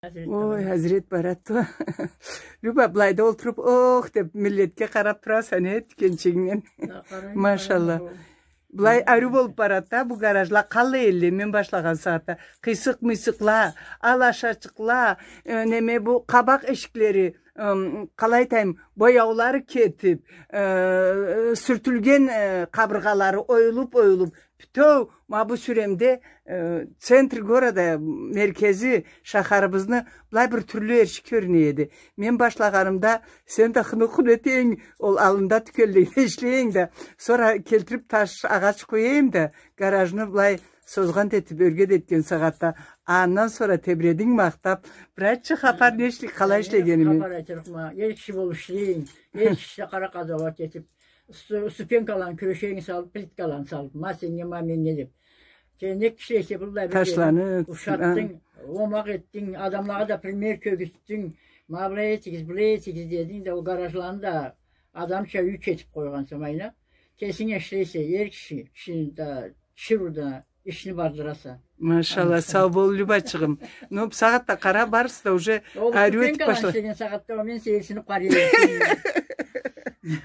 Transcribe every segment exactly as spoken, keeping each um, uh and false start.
Ой, хазрет барады. Люба, былайда олтуруб, ох деб, миллетге къараб тураса, не, тюкенчигингден. Машалла. Былай ариу болуб барады да, бу гаражла къаллай элле, мен башлагъан сагъатда. Къыйсыкъ-мыйсыкъла, алашачыкъла, э, неме, бу къабакъ эшиклери, ым, къалай айтайым, бояулары кетиб, э, сюртюлген, э, къабыргъалары оюлуб-оюлуб, бютеу, ма бу сюремде, э, центр города, меркези, шахарыбызны былай бир тюрлю эрши кёрюне эди. Мен башлагъанымда, сен да хыны-хуну эте эдинг, ол аллында тюкенледе ишлей эдинг да, сора келтириб таш, агъач къоя эдим да, гаражны былай созгъан этиб, ёрге да этген сагъатда, андан сора тебрединг махтаб, бир айтчы хапар, не ишле-, къалай ишлегеними. Хапар айтырыкъма, эр киши болуб ишлейин, эр киши къара къазауат этиб, сту-, ступенькаланы, кюрешегин салыб, плиткаланы салыб, ма сеннге, ма меннге деб. Сен не ишлейсе, быллай бир ташланы ушатдынг, омакъ этдинг, адамлагъа да пример кёргюзтдюнг, ма былай этигиз, былай этигиз дединг да, ол гаражланы да адамча юй этиб къойгъанса, майна. Кесинг ишлейсе, эр киши, кишини да тиширыу да ишни бардыраса. Машалла, сау бол, Любачыгъым. Ну, бу сагъатда къара, барысы да уже ариу этиб башла-. Ол ступенькаланы ишлеген сагъатда, ол мен сейирсиниб къарай эдим.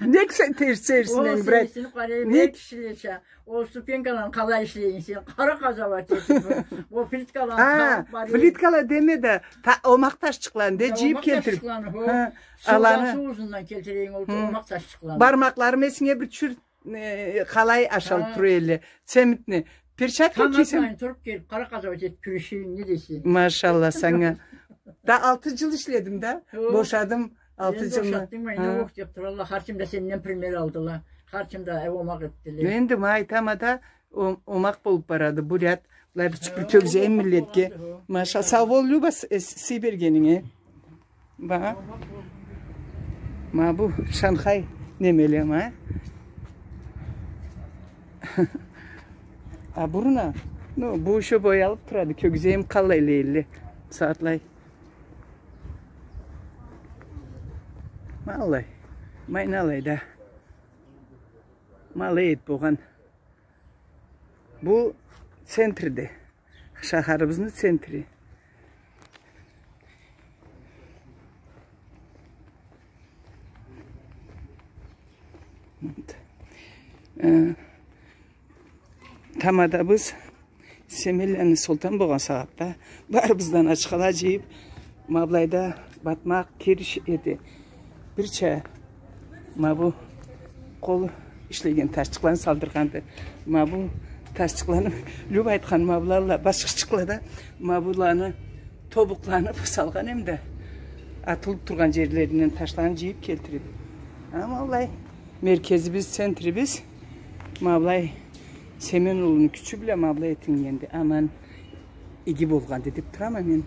Нек сен тер-, сейирсинеме, брат? Ол сейирсиниб къарай эдим, не кишилеча. Ол ступенькаланы къалай ишлейин сен? Къара къазауат этиб. Ол плиткаланы салыб барай эдим. Плиткала деме да, та-, омакъ ташчыкъланы да джыйыб келтириб. Омакъ ташчыкъланы, хо. Суудан, суу узундан келтире эдим ол омакъ ташчыкъланы. Бармакъларым эсинге бир тюшюр, э, къалай ашалыб тура элле. Цементни. Перчатка кийсем. Таң атмайын туруб келиб, къара къазауат этиб кюрешейим, не дейсе. Машалла санга. Да алты джыл ишледим да. Бошадым. Алты джылны. Энди бошатдынг, ма энди ох деб туралла, хар ким да сенден пример алдыла. Хар ким да, э, омакъ этдиле. Энди ма айтама да, о-, омакъ болуб барады, бурят. Былай бир чукъур кёргюзейим миллетге. Маша, сау бол, Люба, с-, э, с-, сый бергенинге. Ба. Ма бу Шанхай немеле, ма. А бурна, ну, бу ещё боялыб турады, кёргюзейим къаллай элле. Сагъатлай. Ма аллай. Майналай да. Ма аллай эди болгъан. Бу центрде. Шахарыбызны центри. Вот. Э, тамадабыз Семенланы солтан болгъан сагъатда барыбыздан ачхала джыйыб, ма былайда батмакъ, кириш эди. Бирча ма бу къол ишлеген ташчыкъланы салдыргъанды. Ма бу ташчыкъланы, Люба айтхан, ма былалла, башхычыкълада, ма буланы тобукъланы салгъан эм да, атылыб тургъан джерлеринден ташланы джыйыб келтириб. Ама аллай меркезибиз, центрибиз, ма былай Семен улуну кючю бла ма былай этилгенди. Аман иги болгъанды деб турама мен.